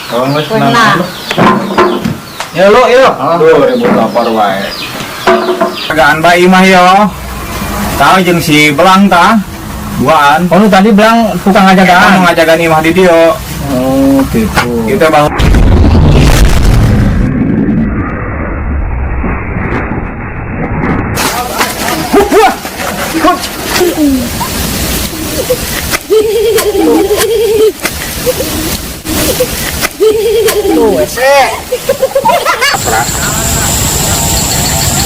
Oh, geus. Nah. Ya lu, yuk. Duh, ribut lapar wae. Jagaan bae imah yo. Tah jeung si Belang tah. Duaan. Oh, lu tadi bilang tukang Eta ngajagaan. mau ngajagaan imah di dieu. Oh, gitu. Itu bang.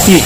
Ih.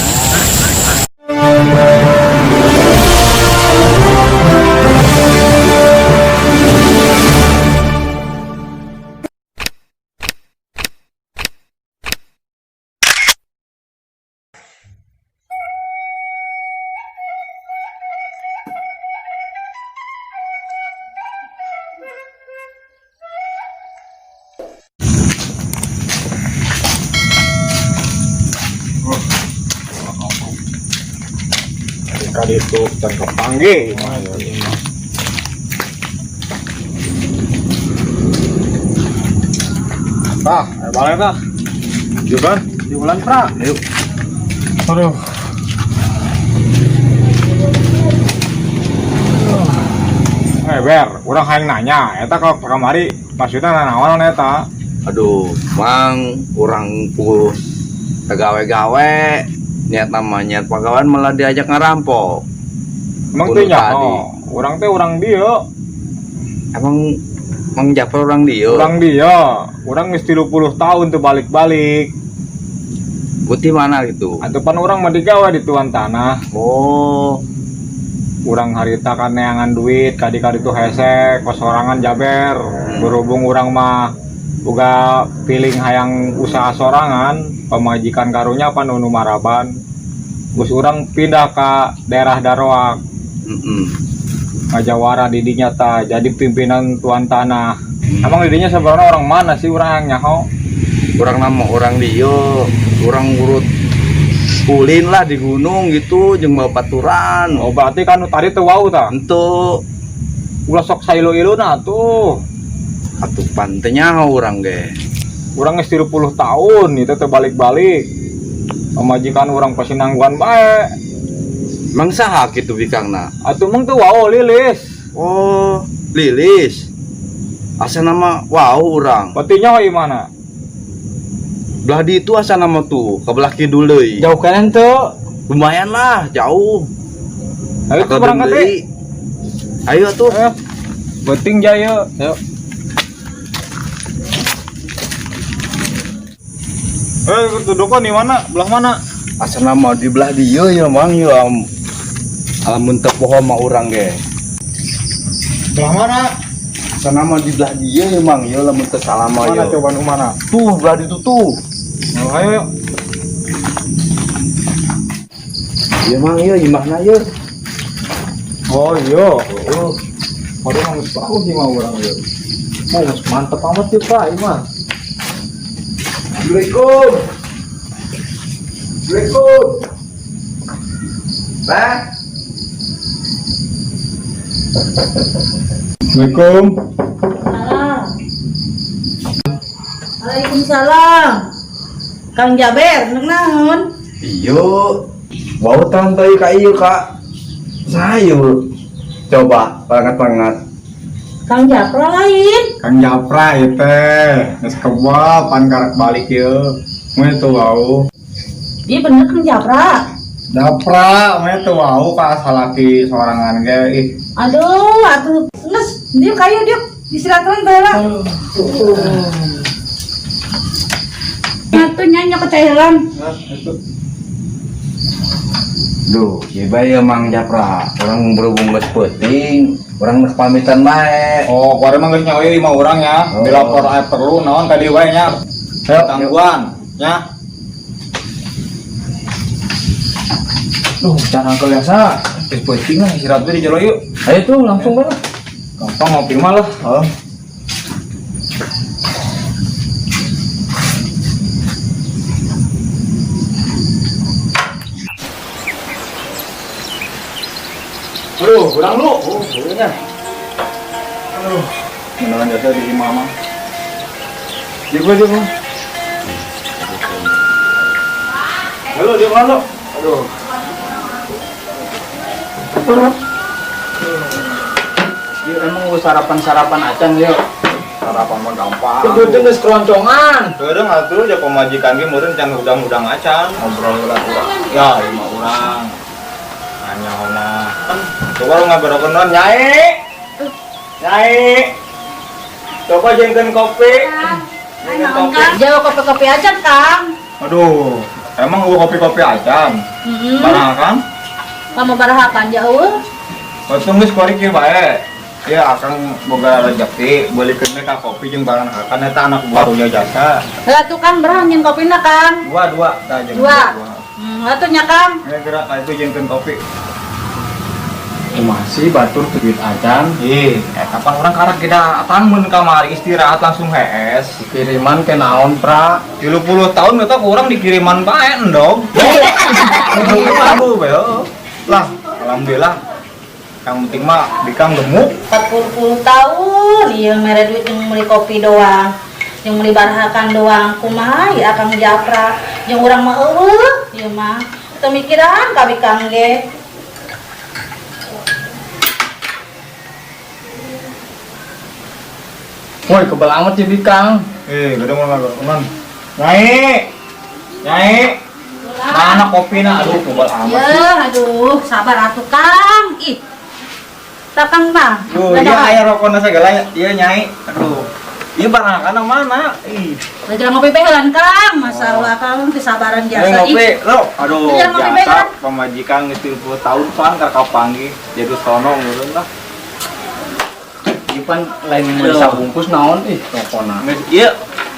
Kali itu dan kepanggih. Tah, ayo balik tah. Juga, di bulan pra. Ayo. Aduh. Eh, Ber, urang hayang nanya, eta ka kamari maksudna nanaon eta? Aduh, Mang, kurang puluh gawe-gawe, niat namanya niat pegawai malah diajak ngerampok. Emang Kudu teh nyaho, tadi. urang teh urang dieu, Emang Mang Jafar orang dia. urang dieu, urang geus 30 tahun teu balik-balik. Putih mana gitu? Atuh pan urang mah digawe di tuan tanah. Oh, Urang harita kan neangan duit, kadi-kadi tuh hese, kosorangan jaber. Berhubung urang mah boga piling hayang usaha sorangan, pamajikan karunya pan nu maraban. Geus urang pindah ke daerah Daroak, ngajawara didinya ta, jadi pimpinan tuan tanah. Emang didinya sebenarnya orang mana sih urang yang nyaho? Orang nama orang dia, orang urut ulin lah di gunung gitu, jeung bawa paturan. Oh berarti kan nu tadi teu wau ta. Ento, Ulah sok sailu-iluna tuh. Atuh pantenya orang ge. Urang geus 30 tahun itu teu balik-balik. Pamajikan urang pasti nangguan bae. Mang saha gitu bikangna? Atuh meng teu wau lilis. Oh, Lilis. Asa nama wow orang. Berarti nyaho ieu mana? Belah di itu asa nama tuh, ke belah kidul deui. Jauh kanan tuh. Lumayan lah, jauh. Ayo tuh Atau berangkat deui. deh. Ayo tuh. Ayo. Penting jaya. Ayo. Eh, duduk di mana? Belah mana? Asa nama di belah dieu ya Mang ya. Alamun teu poho mah urang ge. Belah mana? Asa nama di belah dieu ya Mang ya lamun teu salah mah Mana ya. coba nu mana? Tuh belah ditu tuh. Oh, ayo. Yuk. Ya Mang ya imahna ya. Oh iya. Oh. Waduh, emang geus bagus sih mah urang ieu. Oh, geus mantep amat sih, Pak, ieu mah. Assalamualaikum. Assalamualaikum. Bang. Assalamualaikum. Salam. Waalaikumsalam. Kang Jaber, nek naon? Iyo, bau tante kak iyo kak. Sayur. Coba banget banget. Kang Japra lain. Kang Japra ieu teh, geus kebal pan karek balik ieu. Mun teu wau. Dia bener Kang Japra. Japra, mun teu wau ka salaki sorangan ge ih. Aduh, atuh nges, dia kayu dia istirahat bae lah. Atuh nyanyi kecailan. Nah, itu. Duh, ya bae Mang Japra. Orang berhubung geus peuting, orang geus pamitan bae. Oh, kuari mah geus nyaho ieu lima urang ya. Oh. Dilapor aya perlu naon ka dieu wae nya. Ayo, Tangguhan nya. Duh, cara biasa. Geus peuting lah istirahat we di jero yuk. Ayo tuh langsung lah. Gampang ngopi mah lah. Oh. Aduh, kurang lu. Oh, bolehnya. Aduh, beneran jasa di mama. Dieu dieu. Halo, dieu halo. Aduh. Yuk, emang gua sarapan-sarapan acan yuk. Sarapan mah gampang. Itu geus keroncongan. Kadang atuh ja pamajikan ge meureun can hudang-hudang acan, ngobrol heula urang. Ya, lima urang. Nanya mah. Coba lu ngaberokeun naon, Nyai? Nyai. Coba jengkeun kopi. Jengkeun kopi. Jauh kopi-kopi aja, Kang. Aduh, emang gua kopi-kopi acan. Heeh. Barang Akang? Kamu barahakan jauh. Untung geus kuari kieu bae. Ya akang boga rezeki, beulikeun we ka kopi jeung barang akang eta anak barunya jasa. Lah tuh Kang, berapa nyin kopina, Kang? Dua dua tah jeung Dua. Atuh nya, Kang. Eh gerak ka itu jengkeun kopi. Masih batur duit acan. Ih, kapan orang karak kita datang mun kamari istirahat langsung hees. Kiriman ke naon, Pra? 30 tahun eta kurang dikiriman bae endog. Aduh, bae. Lah, alhamdulillah. Yang penting mah bikang gemuk. 40 tahun ieu mere duit jeung meuli kopi doang. Jeung meuli barahakan doang. Kumaha ya Akang Japra? Jeung urang mah eueuh ieu mah. Teu mikiran ka bikang ge. Woi, kebal amat ya bikang. Eh, gede mau ngagorengan. Nyai. Nyai. Mana kopina? Aduh, kebal amat. Ya, aduh, sabar atuh Kang. Ih. Tak Kang mah. Duh, iya aya rokona segala iya Nyai. Aduh. Iya barang mana? Ih. Lagi ngopi bae Kang. Masalah Kang kesabaran Eh, jasa. ngopi, lo. Aduh, Iya, ngopi bae, biasa kan? pamajikan geus 30 tahun pan keur kapanggih jadi sono ngeureun lah. Ipan lain meuli sabungkus naon ih rokona. Geus ieu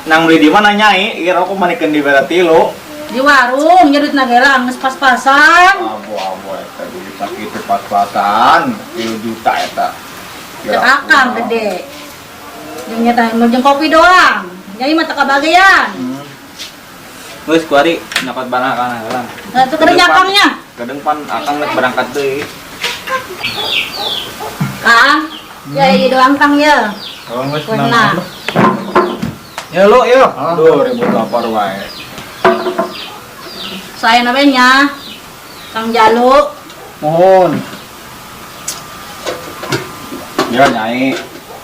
nang beli di mana Nyai? Ieu rokok manikeun di bera tilu. Di warung nyedut nagelang geus pas-pasan. Abo-abo eta duit sakitu pas-pasan, 3 juta eta. Cek akang gede. Jeung nyata jeung kopi doang. Nyai mah teu kabagean. Geus kuari nyokot barang akang heula. Nah, tuh kerja akangnya. Kadang pan akang geus berangkat deui. Kang, ya ieu doang Kang ya. Oh, geus Kuena. Ya lu yuk. Aduh, ribut lapar wae. Saya namanya Kang Jalu. Mohon. Ya Nyai,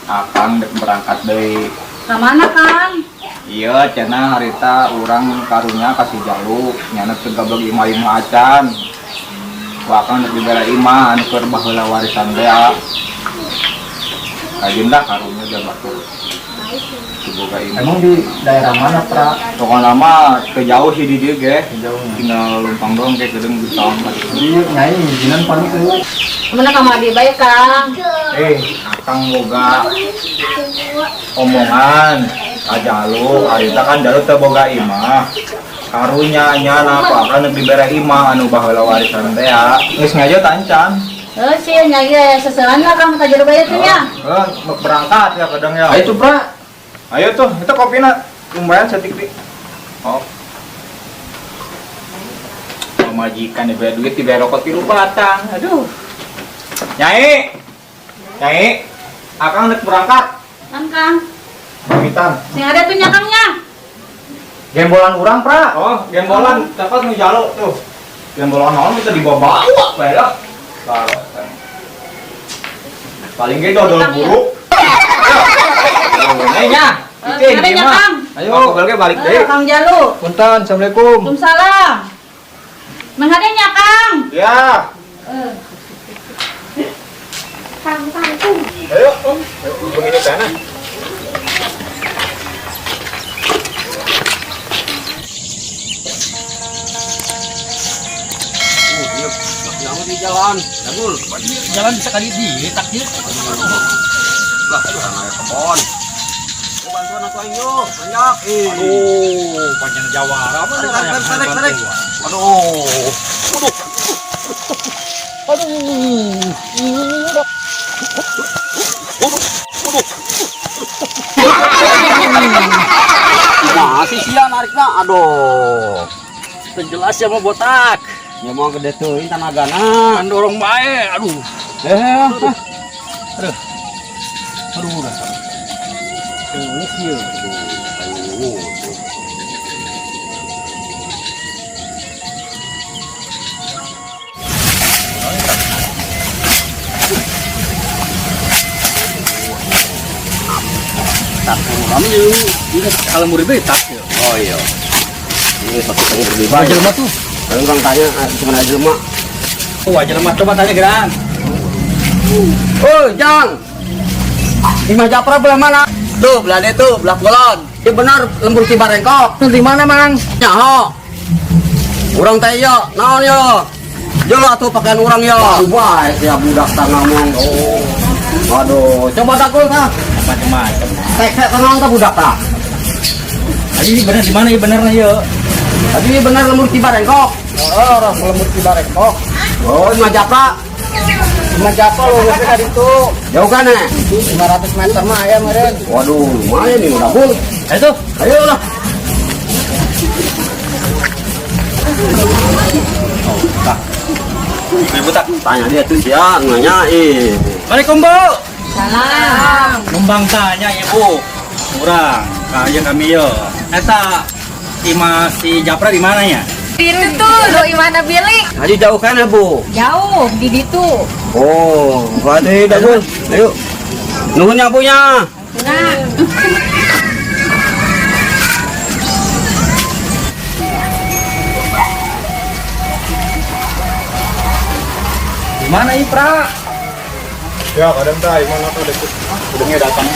akang dek berangkat deui. Ka mana Kang? Iya, cenah harita urang karunya kasih Jalu, nyana teu gablog imah-imah acan. Ku akang dek dibere imah anu keur baheula warisan teh. Kajin lah karunya dia batur. Boga imah. Emang di daerah mana, Pra? Pokoknya mah teu jauh sih di dieu ge. Jauh. Tinggal lumpang doang kayak gedeng di tahun Iya, Nyai ngijinan pan teu. Kemana kamu adi baik Kang? Eh, akang boga omongan ka Jalu, harita kan Jalu teu boga imah. Karunya nyana apa akan dibere imah anu baheula warisan teh ya. Geus ngajo tancan. Eh sih nyai ya seselan lah Kang ka jero bae tuh nya. Eh, mau berangkat ya kadang ya. Ayo tuh, Pra. Ayo tuh, itu kopina lumayan setik di. Oh. Pemajikan diberi duit diberi rokok tilu batang. Aduh. Nyai. Nyai. Akang nek berangkat. Kan Kang. Pamitan. Sing ada tuh nya Kangnya. Gembolan urang, Pra. Oh, gembolan dapat nu jalo tuh. Gembolan naon kita dibawa-bawa bae lah. Paling ge dodol buruk. Ayo, nya. Eh, sing ada nya Kang. Ayo, kobel ge balik deui. Eh, Kang Jalu. Punten, Assalamualaikum. Waalaikumsalam. Menghadenya nya Kang. Ya. Eh. Ayo, Om. Ayo, hubungin sana. Jangan di jalan, Dagul. Jalan bisa kali di takdir. Lah, orang aya kebon. Yo, bantuan aku aing yo, banyak. Aduh, Panjang jawara apa tarik, tarik, tarik, tarik. Aduh. Aduh. Aduh. Aduh. Masih sia narikna, aduh. Jelas ya mau botak. Ya mau gede teuing tanagana. Kan dorong bae, aduh. Eh, Aduh. Aduh, udah. Ini sih. Aduh. Tak kami ini kalau murid tak ya. Oh iya. Ini satu kali berbeda. Wajah lemah tuh. Kalau orang tanya cuma ada jelema. Oh, wajah lemah coba tanya geran. Oh, Jang. Imah Japra belah mana? Tuh, belah itu, belah kulon. Ya benar, lembur Cibarengkok. Di mana, Mang? Nyaho. Urang teh yo, naon yo? Yo lah tuh pakaian urang yo. Aduh, bae ya budak tah ngomong. Oh. Aduh, coba dakul tah. Macam-macam. Tek tenang tah budak tah. Tadi ini benar di mana ya benernya yo? Tadi ini benar lembur Cibarengkok. Oh, orang lembur Cibarengkok. Oh, Imah Japra. Imah Japra lurusnya tadi tuh. Jauh kan eh? 500 meter mah ya meren. Waduh, lumayan nih udah bul. Ayo tuh. Ayo lah. Ibu tak. Tanya dia tuh dia nanya eh. Assalamualaikum, Bu. Salam. Numbang tanya Ibu. Kurang. Kaya kami yo. Eta Ima si Japra di mana ya? Itu tuh, doi mana bilik? Tadi jauh kan ya, Bu? Jauh, di ditu. Oh, berarti dah bul. Ayo. Nuhun yang punya. Nah, Di mana Ipra? Ya, kadang tah imah tuh deket. Udangnya datang.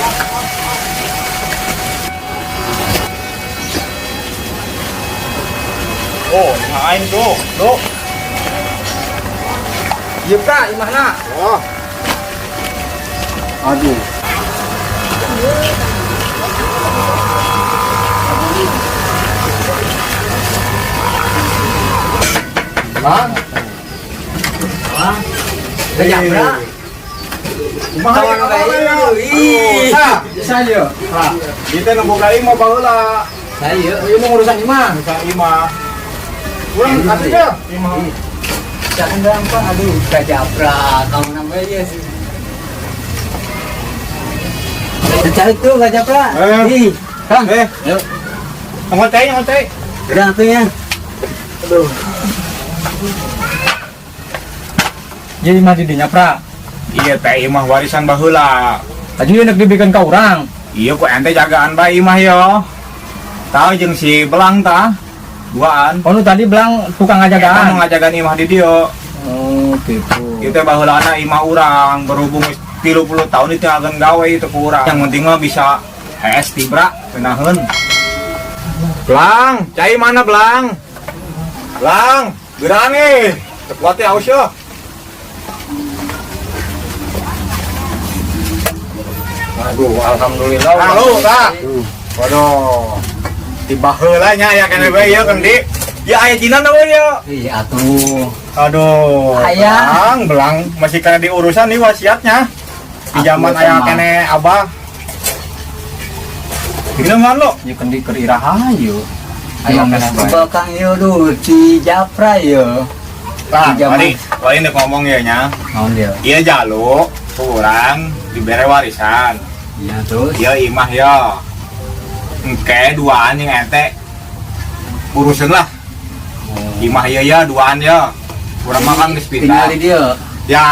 Oh, ngain tuh, tuh. Iya, Pra, imahna. Oh, Aduh. Bang. Japra. Kumaha ya kabar ya? Aduh, tah. Bisa yo. Tah, kita nunggu kali mau baheula. Saya, oh, mau ngurusan imah. Urusan imah. Urang atuh ya, imah. Jangan gampang, aduh, Kak Japra, kamu namanya sih. Cari tuh Kak Japra. Eh. Ih, Kang. Eh, nongol teh, nongol teh. Udah tuh ya. Jadi mah didinya pra. Iya teh imah warisan baheula. Tadi enak dibikin ke orang. Iya kok ente jagaan bae imah yo. Tahu jeung si Belang tah. Duaan. Oh, lu tadi bilang tukang Eta ngajagaan. nu ngajagaan imah di dieu. Oh, gitu. Ieu teh baheulana imah urang berhubung geus 30 tahun itu agen gawe itu ku urang. Yang penting mah bisa hees tibra geunaheun. Belang, cai mana Belang? Belang, geurang eh. Teu kuat teh aus yo. Aduh, alhamdulillah. Halo, tah. Waduh. Tiba heula nya aya keneh bae ieu Kang Di. Ya aya jinan we ya. Iya atuh. Aduh. Aya. Belang, belang masih kena diurusan nih wasiatnya. Di zaman Atuh, aya sama. keneh abah. Gimana lo? Ya kendi keur iraha yo. Ayo keneh bae. Belakang yo duh si Japra yo. Lah, Di zaman- tadi, lain deh ngomong ya nya. Naon dia? Iya jalu, kurang dibere warisan. Iya terus. Iya imah ya. Engke duaan yang ente urusin lah. Imah iya ya duaan ya. Kurang makan geus Tinggal pindah. di dia. Ya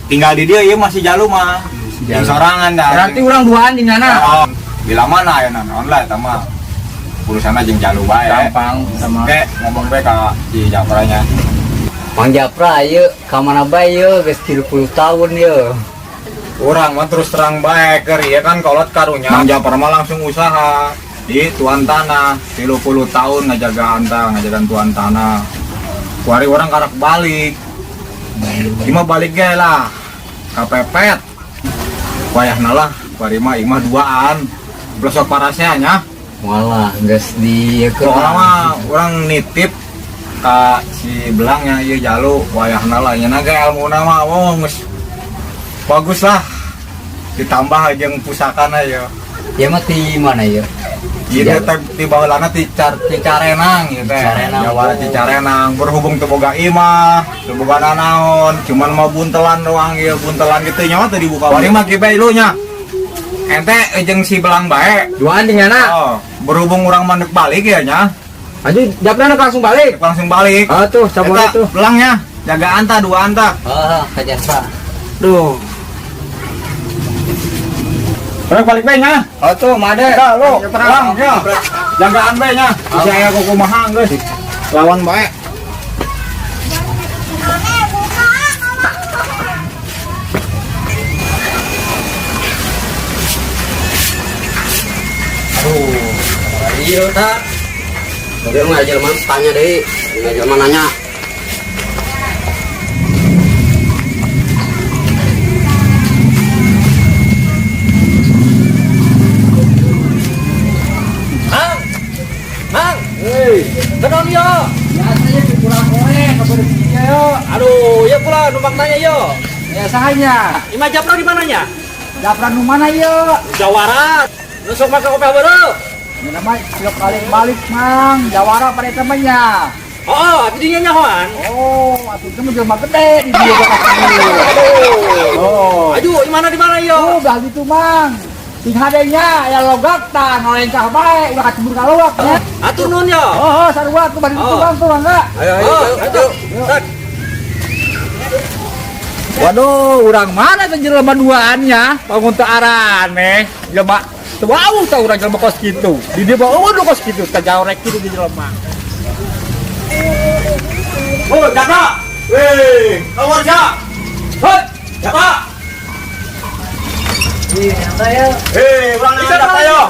tinggal di dia iya masih jalu mah. Yang sorangan dah. Berarti orang duaan di mana? Oh, bila mana ya naon lah eta mah. Urusanna jeung jalu bae. Gampang sama. Oke, ngomong bae ka si Japranya. Mang Japra ayo ka mana bae yo geus 30 tahun yo. Urang mah terus terang bae keur ieu kan kolot karunya. Mang Japar mah langsung usaha di tuan tanah 30 tahun ngajagaan tah, ngajagaan tuan tanah. Kuari orang karak balik. Imah balik ge lah. Kapepet. Wayahna lah, kuari mah imah duaan. Blosok parasnya nya. Walah geus di Pokoknya mah orang nitip ka si Belangnya ieu jalu wayahna lah nya ge ilmuna mah oh geus bagus lah. Ditambah jeung pusakana ya. Ya mah di mana ya? Ieu teh ti baheulana ti Cicarenang ieu teh. Cicarenang. Jawara Cicarenang berhubung teu boga imah, teu boga nanaon, cuman mau buntelan doang ieu buntelan gitu nya mah teu dibuka. Bari mah kieu lu nya. Ente jeung si Belang bae. Duaan jeung nyana. Oh, berhubung urang mah ndek balik ya nya. Aju Japra langsung balik. Langsung balik. Ah tuh, sabar Eta, tuh. Belangnya, jagaan ta duaan ta. Ah, ka Japra. Duh. Urang balik bae nya. Oh tuh, made. Eta lu, Belang ya. Jagaan bae nya. Bisa aya kumaha geus. Lawan bae. Iya, ta. Dia nggak jelema tanya deui, nggak jelema nanya. Mang. Mang. Hei, kenon yo. Biasanya kurang goreng, kabar yo. Aduh, ya pula numpang tanya yo. Ya sahanya. Imah Japra di mananya? Japra nu mana yo? Jawara. Nusuk maka kopi baru. Ini nama silok balik-balik mang, jawara pada temannya. Oh, atuh dinya nyahoan. Oh, atuh itu mah jelema gede di dia Oh. Aduh, di mana di mana yo? Oh, belah itu mang. Sing hadenya ya logak ta nolengkah bae ulah kacebur ka logak nya. Atur nun yo. Oh, oh, sarua tuh balik itu Oh. bang tuh mangga. Ayo ayo Oh, ayo. ayo. Tak. Waduh, urang mana tuh jelema duaannya? Bangun teu arane, jelema teu wau tah urang jelema kos kitu. Di dieu mah eueuh kos kitu, tah jawrek kitu di jelema. Oh, Japra. Weh, keluar ja. Hei, Japra. Hei, urang nanya Japra yo.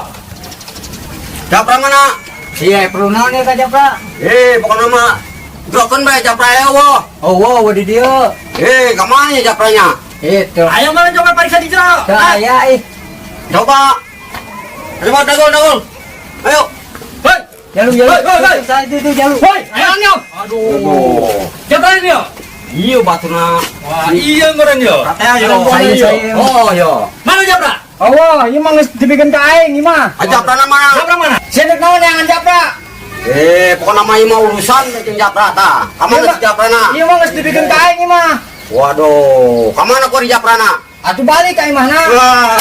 Japra mana? Iya, perlu naon ya ka Japra? Eh, pokoknya mah dropen bae Japra ya wo. Oh, wow, di dieu. Eh, kemana ya Japranya? Itu. Ayo mana coba periksa di jero. Saya ih. Coba. Coba dagol dagol. Ayo. Hei, Jalu jalu. Hei, hei, hei. Saya itu jalu. hei, ayo yo. Aduh. Japra ini yo. Iya batuna. Wah, iya ngoreng yo. Katanya yo. Saya saya. Oh yo. Mana Japra? Oh, wah, ieu mah geus dibikeun ka aing ieu mah. Ah, Japra mana? Japra mana? Sia dek naon yang Japra? Eh, pokoknya mah ieu mah urusan jeung Japra ta. Kamana si Japrana? Ieu mah geus dibikeun ka aing ieu mah. Waduh, kamana ku di Japrana? Atuh balik ka imahna. Wah.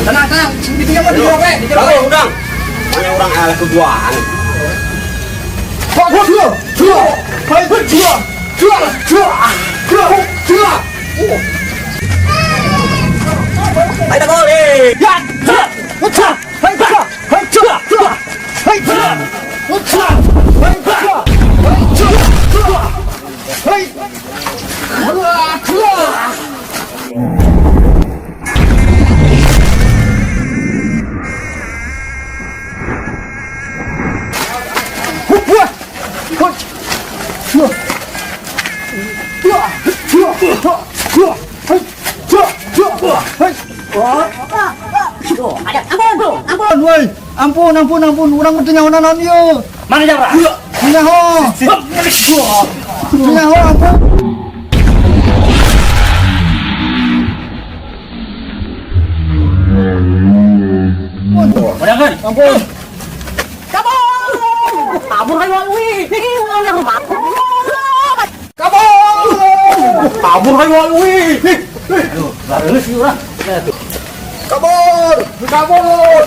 Tenang, tenang. Didinya mah di jero we, di jero we. Lalu udang. Mana orang eleh keduaan. Ayo dagol eh. Ampun, woi. Ampun, ampun, ampun. Urang mah teu nyaho naon ieu. Mana Japra? Teu nyaho. Teu nyaho, ampun. Udah kan? Ampun. Kabur kayu alwi. Kabur. Kabur kayu alwi. Baru sih urang. Kabur. Kabur.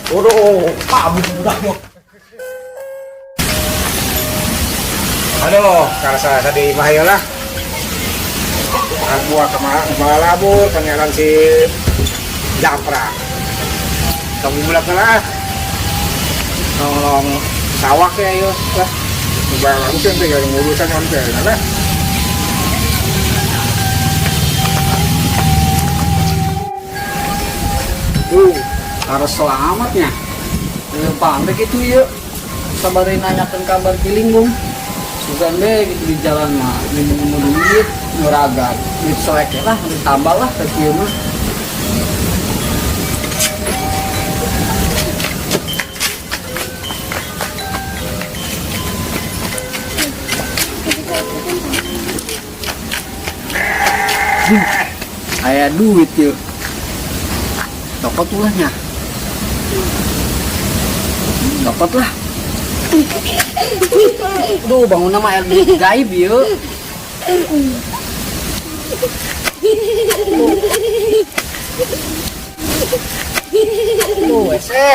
Waduh. Kabur udah yo. Aduh, kalau saya tadi bahaya lah. Aku kemana labur, pangeran si Japra. Kamu mulak lah. Nolong sawah ya yo lah. Coba langsung tinggal ngurusan nanti lah. Harus selamatnya. Pamrik itu ya. Sabarin nanyakan kabar kiling bung. Sugan deh gitu di jalan mah. Minum duit, ngeragat. Duit selek lah, ditambah lah ke kieu mah. Aya duit yeuh. Copot ulahnya. Copot lah. Duh, bangun nama air duit gaib yeuh. Duh, ese.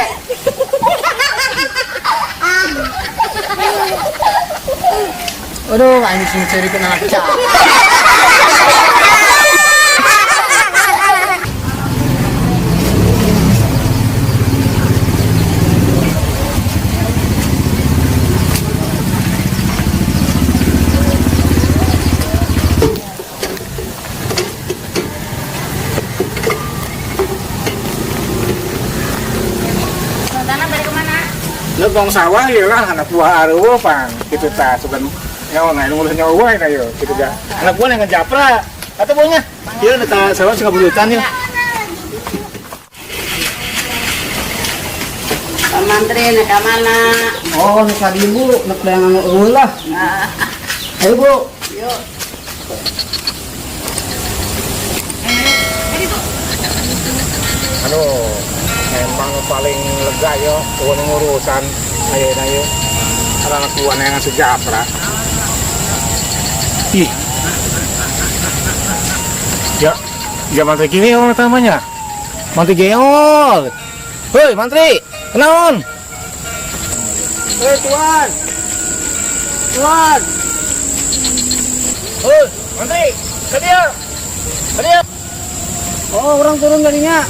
Aduh, aing sing ceri kena aca. Tanah balik kemana? Lebong sawah ya lah anak buah areueuh pang kitu tah sugan nyawa nggak ngurus nyawa wae na yo kitu ga. Anak buah yang ngejapra atau baunya? Ieu eta sawah suka bulutan ya. Pak Mantri, nak ke mana? Oh, nu tadi Bu, nek dayangan eueuh lah. Ayo Bu. Yuk. Aduh, memang paling lega yo, eueuh ngurusan ayeuna yo. Anak buah yang sejapra. Ih. Ya, ya mantri kini yang namanya. Mantri geol. Hei, mantri, kenaon? Hei tuan. Tuan. Hei, mantri, ke dia. Ke dia. Oh, orang turun tadinya.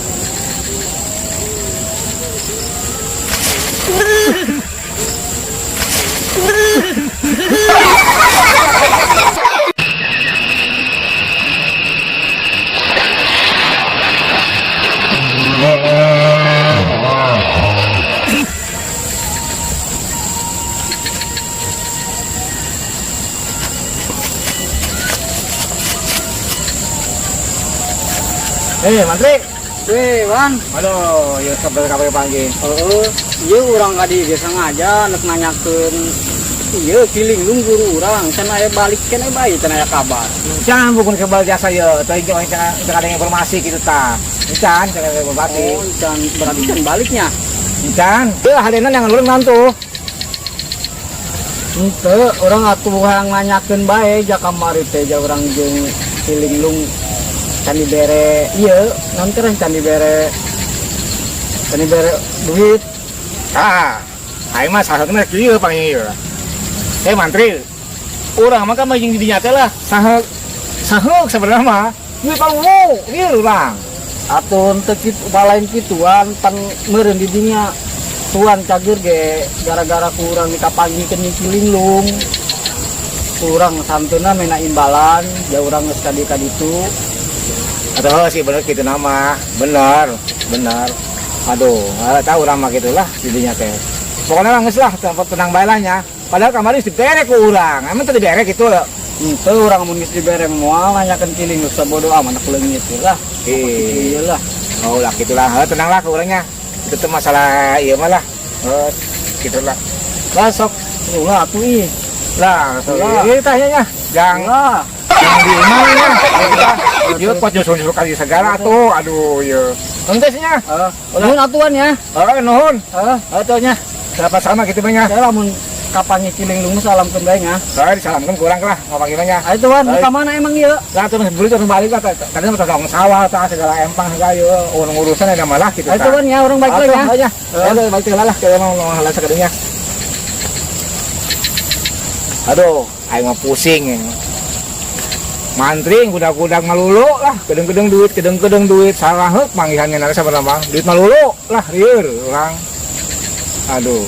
Eh, mantri. Weh, Wan. Aduh, ya kabar kabar panggil. Heeh, ieu urang ka dieu ge sengaja nek nanyakeun ieu kiling guru urang, can aya balik can aya bae can aya kabar. Jangan bukan kebal jasa ya, tadi jangan ada informasi gitu ta. Can, jangan ada informasi. Oh, can berarti can baliknya. Can, teu hadena yang urang nantu. Henteu, urang atuh hayang nanyakeun bae ja kamari teh ja urang jeung kiling lung can dibere ieu, naon teh can dibere duit. Ah, aing mah sahakeun kieu panggil ieu. Eh mantri, urang mah kan mah jeung di dinya teh lah, saheuk saheuk sebenarnya mah. Duit paluwu, ieu urang. Atuh henteu kitu balain kituan pan meureun di dinya. Tuan cager ge gara-gara kurang dikapanggihkeun jeung kiling lung. Kurang santeuna mena imbalan, ja urang geus ka dieu ka ditu. Atau sih bener kitu nama, bener, bener. Aduh, nggak tahu urang mah gitulah di dinya teh. Pokoknya lah geus lah, tempat tenang bae lah nya. Padahal kamari geus dibere ku urang. Emang teu dibere kitu lho. Henteu urang mun geus dibere moal nanyakeun kiling geus sabodo amat leungit lah. Ih. Ieu lah. Oh lah gitulah, heuh tenang lah ku urangnya. Itu tuh masalah ieu mah lah. Heuh, gitu lah. Lah sok ulah atuh ih. Lah, sok Lah. ieu tah nya. Jang Lah. jang di imah nya. Ieu kok nyusul-nyusul kali segala tuh. Aduh ieu. Henteu sih nya. Heeh. Nuhun atuan ya. Heeh, nuhun. Heeh. Heeh tuh nya. Dapat sama gitu mah nya. Saya lamun kapan kiling lungus salamkeun bae nya. Heeh, disalamkeun kurang lah ngomong gimana nya. Ayo tuan, Baik. ka mana emang ieu? Lah tuh beli terus balik lah. Tadi mah tong sawah tah segala empang segala ieu urusan ada malah gitu. Ayo tuan ya, urang balik lagi ya. Ya. Ayo balik lah kayak mau ngomong hal sakadinya. Aduh, aing mah pusing. Mantring gudak-gudak malulu lah, kedeng-kedeng duit, kedeng-kedeng duit, salah heuk manggihannya nara sabarang duit malulu lah rieur urang. Aduh.